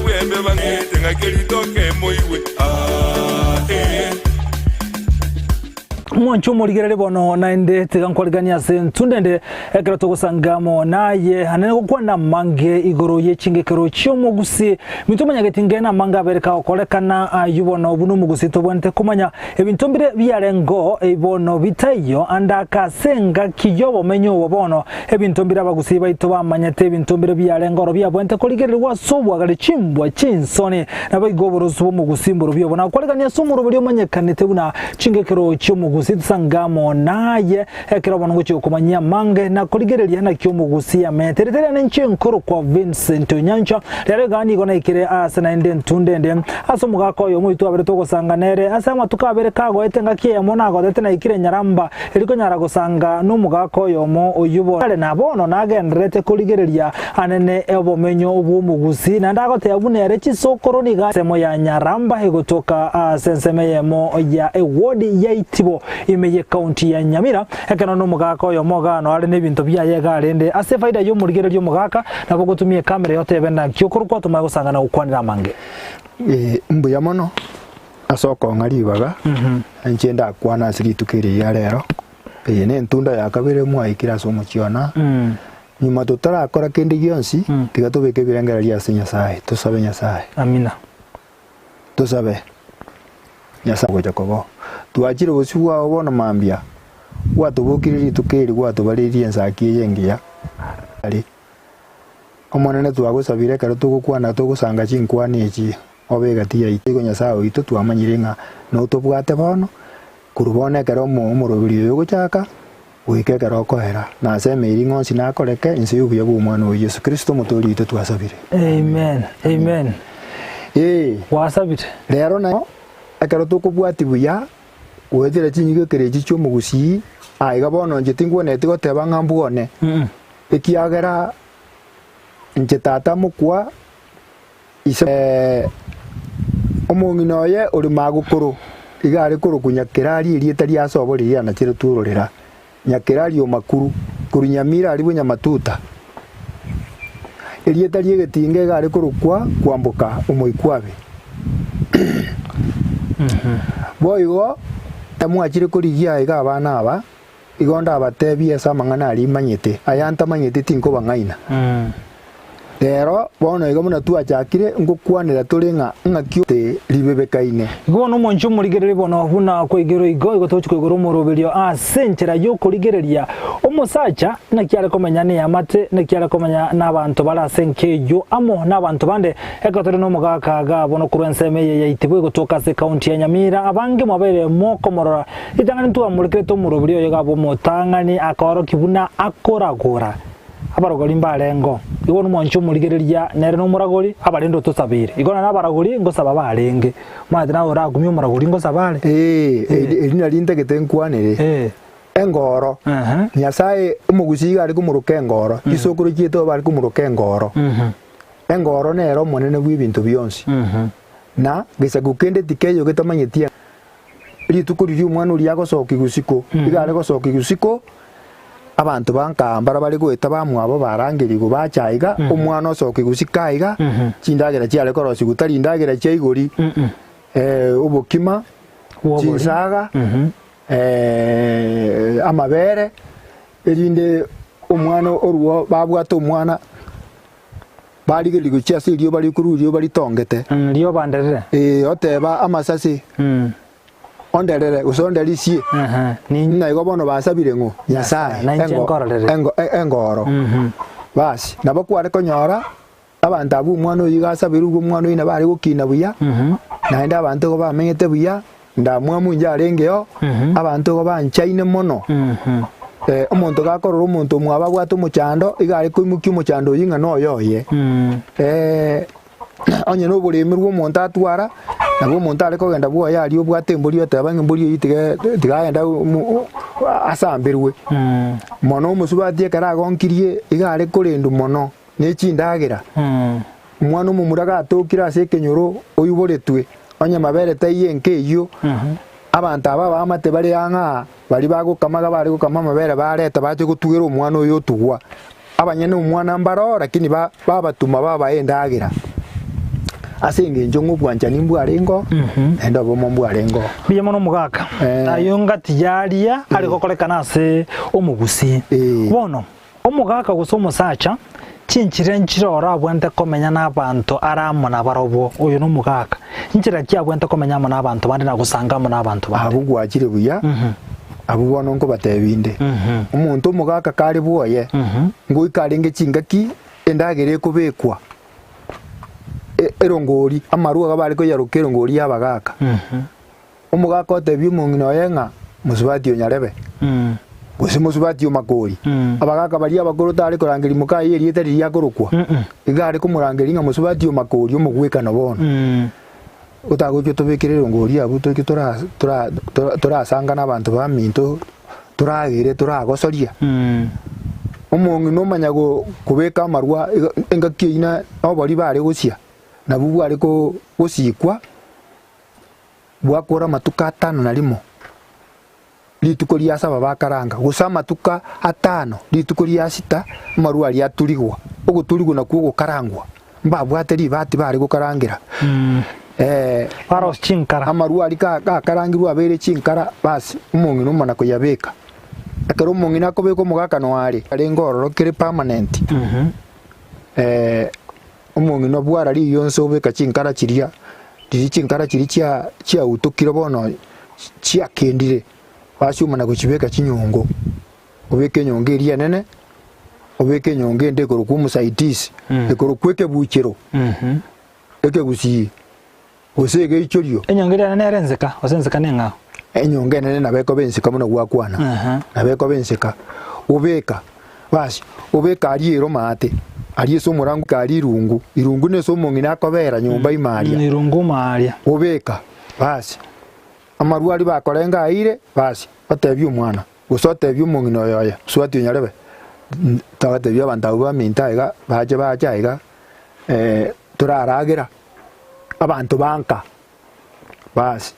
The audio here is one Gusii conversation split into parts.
bwembe bang'ete ng'ake ritoke moigwe ah eh. Mwanche omorigererie bono naende tiga nkwariganie ase entunda ende ekero togosanga amo naye anene gokwana amange igoro ye chingekero chi'omogusi. Minto omanyageti ngene amange abere kagokorekana ayio bono buna omogusi tobwenerete komanya ebinto mbire biarengeo bono bitaiyo ande ake ase engaki y'obomenyo obo bono ebinto mbire abagusii baito bamanyete ebinto mbire biarenge oro biabwenerete korigererigwa ase obwagare chimbwa chinsoni Naboigo oboroso bw'omogusi mborobio obo nakwarigania ase omoroberi omanyekanete buna chingekero chi'omogusi tisange amo naye, ekero bono ngochia gokomanyia amange na korigereria naki omogusi amete. Rieta riane inche nkorokwa Vincent Onyancha, rero iga nigo naikire aase naende entunde ende ase omogaka oyomo oito twabere togosanga nere ase amatuko abere kagoete engaki eyemo nagotete naikire Nyaramba eri konyara gosanga nomogaka oyomo oyio bono kare na bono nagendererete korigereria Anene obomenyo bw'omogusi, naende agoteba buna ere chisokoro nigo ensemo ya Nyaramba egotoka ase ensemo eyemo ya eward ya Itibo ime y'ecounty ya Nyamira. Ekero nomogaka oyomo iga noare nebinto biaye iga arende ase efaida y'omorigereria omogaka nabo ogotumia ekamera eye otebe naki okorokwa tomanye gosanga na gokwanera amange. Mbuya mono ase okong'a ribaga, inche ndakwane ase rituko eri ria rero. Eye nentunda ya kabere mwaikire ase omochie one. Nyuma totarakora kende gionsi, tiga tobeke ebirengererio ase Nyasae, tosabe Nyasae. Amina. Tosabe Nyasae gocha kobao. Twachire bosio bwao bono mambia, gwatobokirie rituko eri gwatobareirie ensaki eye engiya. Are. Omonene twagosabire ekero togokwana togosanga chinkwana echi, obe egati yaito. Igo Nyasae oito twamanyire ng'a notobwate bono, korwa bono ekero omoroberi oyo ogochaka, Goika ekero okoera, na ase emeiri ng'onsi nakoreke inse y'obuya bw'Omwana oye Yeso Kristo Omotoori oito twasabire. Amen. Amen. Ee, Gwasabire. rero na ekero tokobwatia buya goetera chinyigekero echi chi'omogusii, aiga bono inche tingwenereti goteba ng'a mbwone, ekiagera inche tata mokwa Ise omong'ina oye ore magokoro iga are korokwa Nyakerari erieta ria ase obo riria anacheretwe ororera, Nyakerari o Makuru, korwa Nyamira aria bw'Nyamatuta. Erieta ri'egetinga iga are korokwa Kwamboka Omoikwabe. Boigo mwachire korigia iga abana aba, igo ndabatebie ase amang'ana aria imanyete, aya ntamanyeti tinkobang'aina. Rero bono iga buna twachakire ngokwanera tore ng'a ng'aki te ribebekaine. Igo bono omonche omorigererie bono buna kwaigerwa igo, igo togochia koigora omoroberio ase enchera y'okorigereria omosacha, naki are komenya neamate, naki are komenya nabanto bare ase enka eyio amo nabanto bande. Ekero tore nomogaka iga bono korwa ensemo eye ya Itibwe gotoka ase ekaunti ya Nyamira, abange mwabeire mokomorora ritang'ani ntwamorekerete omoroberio oye iga bw'omotang'ani akaorokia buna akoragora. Abarogori mbarengeo, igo nomwanche omorigereria nere nomoragori, abarende otosabeire. Igo nere abaragori ngosaba barenge. Omanyete naye orakumie omoragori ngosaba are. Ee, eri eri nari ntagete nkwanere. Ee. Engoro. Ehe. Nyasae omogusii iga are komoroka engoro, chisokoro chiaito bare komoroka engoro. Engoro nere omonene bw'ebinto bionsi. Na gesaku kende tikeiyo getamanyeti Rituko riria omwana oria agosokigwa isiko, iga are gosokigwa isiko, abanto ba nkaa mbara bare goeta bamwabo barangerigwe bacha aiga, omwana osokigwa isiko aiga, chindagera chiare korosigwa tari ndagera chia igori, obokima, Bw'obori. chinsaga, amabere, erinde omwana orwo babwate omwana. Barigereria gochia ase erioba rikorwa erioba ritongete. Rioba nderere. Ee, oteba amasase, Onderere, gose onderisie. Ng'a igo bono basabire ng'o? Nyasae. Na inche Engo- nkororere. engo- e- engoro. Basi, nabo kware konyora abanto abwo omwana oyio iga asabirwe, igo omwana oyio nabo are gokina buya, naende abanto igo bamenyete buya, Ndamwamu inche arengeo, abanto igo banchaine mono. Omonto gakorora omonto omwabo abwate omochando, iga are koimokia omochando oyio ng'a noyo oye. Onye na oboremi bwa omonto atwara, nabo omonto are kogenda bwoye aria obwate embori oteba ng'a embori eyio tiga tiga agende asamberwe. Mono omosubati ekero agonkirie, iga are korendwa mono ne chindagera. Omwana omomura gatokire ase ekenyoro oiboretwe, onye mabere taiyo enka eyio, abanto aba abaamate bare ang'e aa, baria bagokamaga bare gokama amabere bareta bache gotugera omwana oyo otugwa. Abanyene omwana mbaroo lakini ba babatuma babae endagera. Ase engencho ng'a obwanchani mbwarengeo, naende obomo mbwarengeo. Mbuya mono omogaka. Eh. Ayio ngati yaria are gokorekana ase omogusii. Eh. Bono, omogaka gose omosacha, chinchera nchire oro abwenerete komenya na abanto are amo nabarobwo, oyo nomogaka. Nchera ki abwenerete komenya amo na abanto bande na gosanga amo na abanto bande? Abwo gwachire buya, abwo bono nkobatebia inde. Omonto omogaka kare bwoye, ngoika arenge chingaki endagera ekobekwa, erongori, amarwa iga bare koyaroka erongori y'abagaaka. Omogaka otebia omong'ina oye ng'a mosubati o nyarebe, gose mosubati o makori. Abagaaka baria abakoro tare korangeria mokaye erieta riria akorokwa, iga are komorangeria ng'a mosubati o makori omogwekano bono. Otagochia otobekere erongori abwo toike tora tora torasangane abanto baminto toragere toragosoria. Omong'ina omanya go kobeka amarwa iga engaki eyio na obori bare gosia, nabwo bware ko gosikwa, bwakora amatuko atano na rimo, rituko ria saba bakaranga, gose amatuko atano, rituko ria sita, amarwa aria aturigwa, ogoturigwa nakwo ogokarangwa, mbabwate ribati bare gokarangera. Barosia chinkara. Amarwa aria ka gakarangirwe abeire chinkara, basi omong'ina omana koyabeka. Ekero omong'ina akobeka omogakano are, arenge ororo kere permanent, omong'ina obwara riiyo onsi obeka chinkara chiria, riria chinkara chiria chia chiautokire bono chiakendire, basi omana gochibeka chinyongo, obeke enyongo eria enene, obeke enyongo ende ekorokwa omosaitisi, ekorokwa ekebuchero, ekegusii. Gose egeichorio. Enyongo eria enene nere enseka, gose enseka neng'ao? Enyongo enene nabo ekoba enseka buna gwakwana, nabo ekoba enseka. Obeka, basi, obeka aria ero maate, aria ase omorango aria irungu, irungu nase omong'ina akobera nyomba ime aria. Irungu ime aria. Obeka, basi, amarwa aria bakorenga aire, basi, otebie omwana, gose otebie omong'ina oyo oye, mosubati onyarebe, tabatebia abanto abwo baminto aiga, bache bache aiga, toraragera. Abanto ba nka. Basi,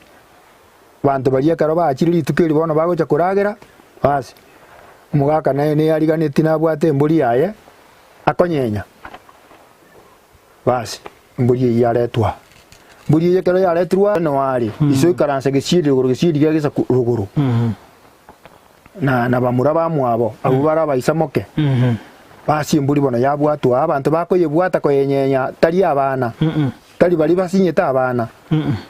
abanto baria ekero bachire rituko eri bono bagocha koragera, basi, omogaka naye neyariganetie nabwate embori yaye, akonyenya, basi, embori eyio yaretwa. Embori eyio ekero yaretirwe aa noyo are, iso oikaransa gesieri rogoro gesieri gia gesaku rogoro, na na bamura bamwabo, abwo bare abaisamoke. Basi embori bono yabwatwa aa, abanto bakoyebwata koyenyenya tari abana, tari baria basinyete abana,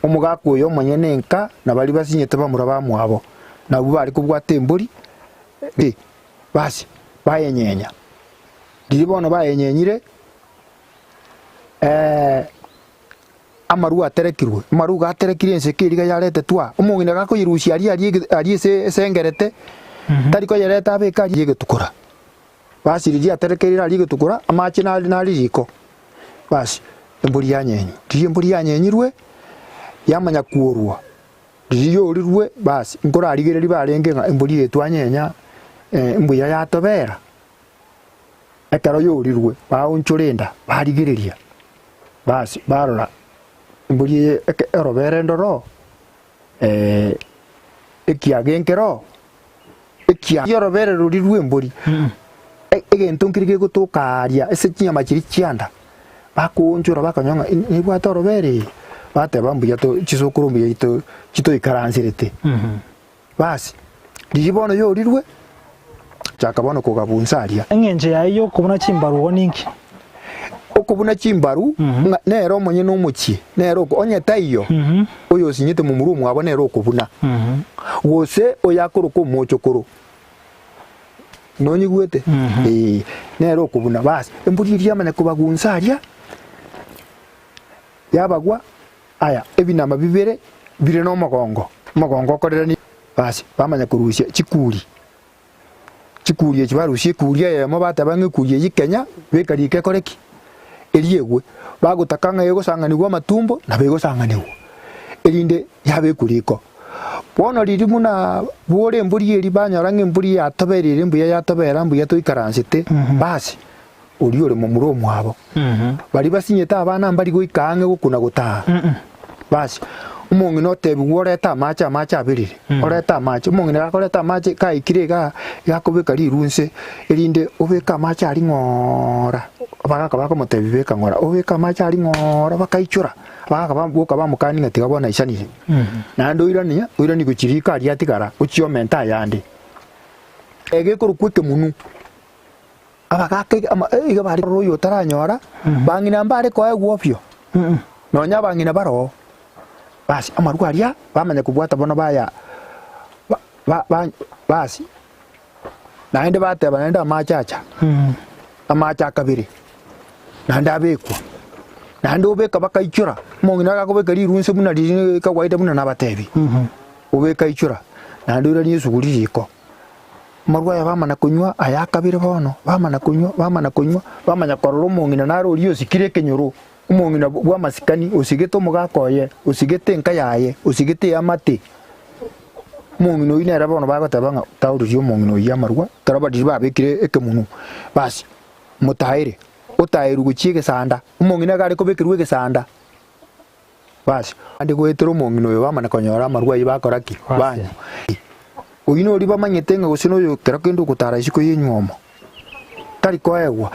omogaka oyo omonyene enka na baria basinyete bamura bamwabo, nabwo bare kobwata embori, eh, basi bayenyenya. Riria bono bayenyenyire, amarwa aterekirwe, amarwa iga aterekire enseke eria iga yaretetwe aa, omong'ina gakoyerusia aria aria ege aria ase esengerete, tari koyereta abeke aria egetukora. Basi riria aterekeire aria egetukora, amache nare nare riko, basi embori yanyenywa. Riria embori yanyenyirwe, yamanya kworwa, riria yorirwe basi nkorarigereria barenge ng'a embori eye twanyenya mbuya yatobera. Ekero yorirwe, baonchora enda, barigereria, basi barora embori eye eke orobere ndoro, ekiage nkero, ekia orobere roria rw'embori, egento nkere gegotoka aaria ase chinyama chiria chianda, bakoonchora bakonyora ng'a nebwate orobere eye, bateba mbuya to chisokoro mbuya chito chitoikaranserete. Basi, riria bono yorirwe, chaka bono kogabunsa aria. Eng'encho yaye y'okobuna chimbaru igo ninki? Okobuna chimbaru, ng'a nere omonyene omochie, nere oko, onye taiyo, oyosinyete momura omwabo nere okobuna, gose oyo akoroka omochokoro. Nonyigwete? Ee, nere okobuna. Basi, embori eria yamanya kobagunsa aria, yabagwa. Aya, ebinama bibere bire nomogongo, omogongo okoreranie. Basi, bamanya korusia chikuri, chikuri echi barusia ekuri eyemo bateba ng'a ekuri eyio kenya, beka riko ekore ki? Eriegwe. Bagotaka ng'a egosang'anigwa amatumbo, nabo egosang'anigwa, erinde yabekwa riko. Bono riria buna bore embori eria banyora ng'a embori yatobereire mbuya yatobera mbuya toikaransete, basi. Oria ore momura omwabo. Baria basinyete abana mbari goika ang'e gokuna gotaaha. Basi, omong'ina otebigwe orete amache, amache aberire, orete amache. Omong'ina gakoreta amache, kaikire igaa, iga akobeka rirunse, erinde obeke amache aria ng'oora. Abagaka bakomotebia beka ng'ora, obeke amache aria ng'ora bakaichora, abagaka baboka bamokania ng'a tiga bono aisanire. Naende oiranie, oiranie gochia riko aria atigara, ochie omente ayande. Egekorokwa ekemunu, abagaka iga ama iga bare korora oyo otaranyora, bang'ina mbare koegwa obio, nonya abang'ina baroo. Basi amarwa aria, bamanya kobwata bono baya ba ba ba basi. Naende bateba naende amache acha, amache akabere, naende abekwa, naende obeka bakaichora, omong'ina agakobeka rirunse buna riria kawaida buna nabatebi, obeka aichora, naende oiranie esuguri riko. Amarwa aya bamana konywa, aya akabere bono, bamana konywa, bamana konywa, bamanya korora omong'ina naro oria osikire ekenyoro, omong'ina bw'amasikani, osigete omogaka oye, osigete enka yaye, osigete eamate. Omong'ina oyio nere bono bagoteba ng'a taoririe omong'ina oyio amarwa, ekero bariria babekire ekemunu, basi motaere, otaerwe gochia egesanda, omong'ina iga are kobekerwa egesanda, basi. Naende goetera omong'ina oyo bamana konyora amarwa ayio bakora ki? Banywa. Oyio noria bamanyete ng'a gose noyo kero kende ogotara isiko y'enywomo, tari koegwa.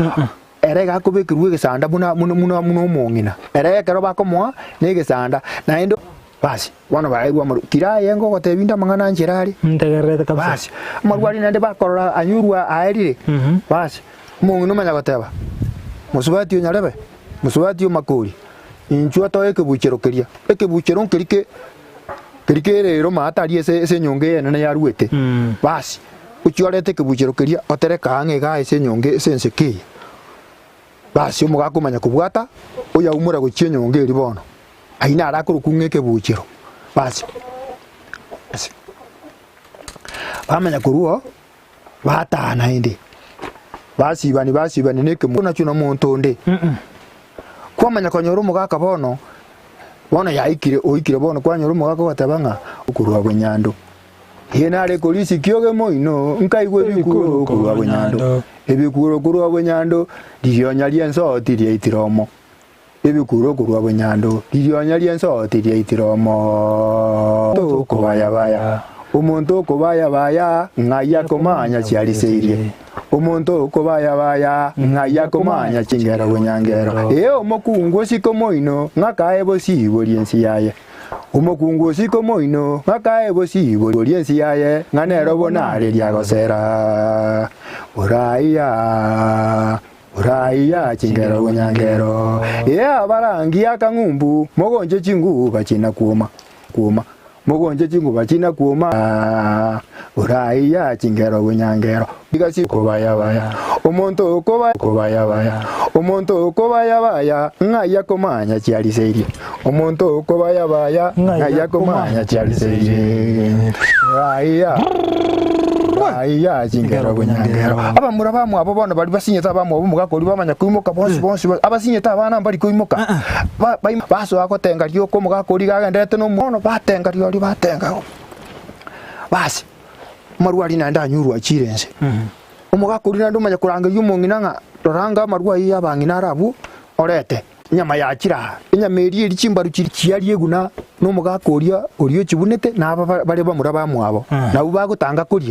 Ere iga akobekerwa egesanda buna buna buna buna omong'ina, ere ekero bakomoa negesanda, naende. Basi, bono baegwa amarwa. Kira aye ngogotebia inde amang'ana anchera are. Ntegererete kabisa. Basi, amarwa aria naende bakorora anyorwa aerire. Basi, omong'ina omanya goteba, mosubati o nyarebe, mosubati o makori, inchuo toe ekebuchero keria. Ekebuchero nkeri ke keri kere ero maate aria ase ase enyongo eye enene yaruete. Basi, ochie orete ekebuchero keria, otereke ang'e igaa ase enyongo ase enseke eye. Basi, omogaka omanya kobwata, oyaumora gochia enyongo eria bono. Ayio naro akorokwa ng'a ekebuchero. Basi, basi, bamanya korwa oo, bataa naende, basibani basibani na ekemo nachio na omonto onde. Kwamanya konyora omogaka bono, bono yaikire oikire bono kwanyora omogaka ogoteba ng'a okorwa bonyando. Ee nare korisikia ogemoino, nkaigwa ebikuro korwa bonyando, ebikuro korwa bonyando, ririonya ri'ensoti riaitire omo. Ebikuro korwa bonyando, ririonya ri'ensoti riaitire omonto okobayabaya. Omonto okobayabaya, ng'ai akomanya chiariseirie? Omonto okobayabaya, ng'ai akomanya chingero bonyangero? Ee, omokungu osike omoino, ng'akae bosio ri'ensi yaye. Omokungu osike omoino, ng'akae bosio ri'ensi yaye, ng'a nero bonare riagosera. Oraiya. Oraiya chingero bonyangero, ee abarangi akang'umbu, mogonche chinguba chinakwoma, kwoma, mogonche chinguba chinakwoma, oraiya chingero bonyangero, igasi kobayabaya, omonto okoba kobayabaya, omonto okobayabaya, ng'ai akomanya chiariseirie, omonto okobayabaya, ng'ai akomanya chiariseirie, oraiya. Aiya chingero bonyangero. Abamura bamwabo bono baria basinyete abamwabo omogaka oria bamanya koimoka bonsi bonsi bonsi. Abasinyete abana mbari koimoka. Ba- baim- Basoa gotenga rioka omogaka oria iga agenderete na omo bono batenga riorio batenga. Basi, amarwa aria naende anyorwa achire inse. Omogaka oria naende omanya korangeria omong'ina ng'a rora anga amarwa ayio ya abang'ina are abwo orete. Enyama yachire aa, enyama eria eria chimbaru chiria chiariegwa na nomogaka oria oria ochibunete, na aba bare bamura bamwabo, nabwo bagotanga koria.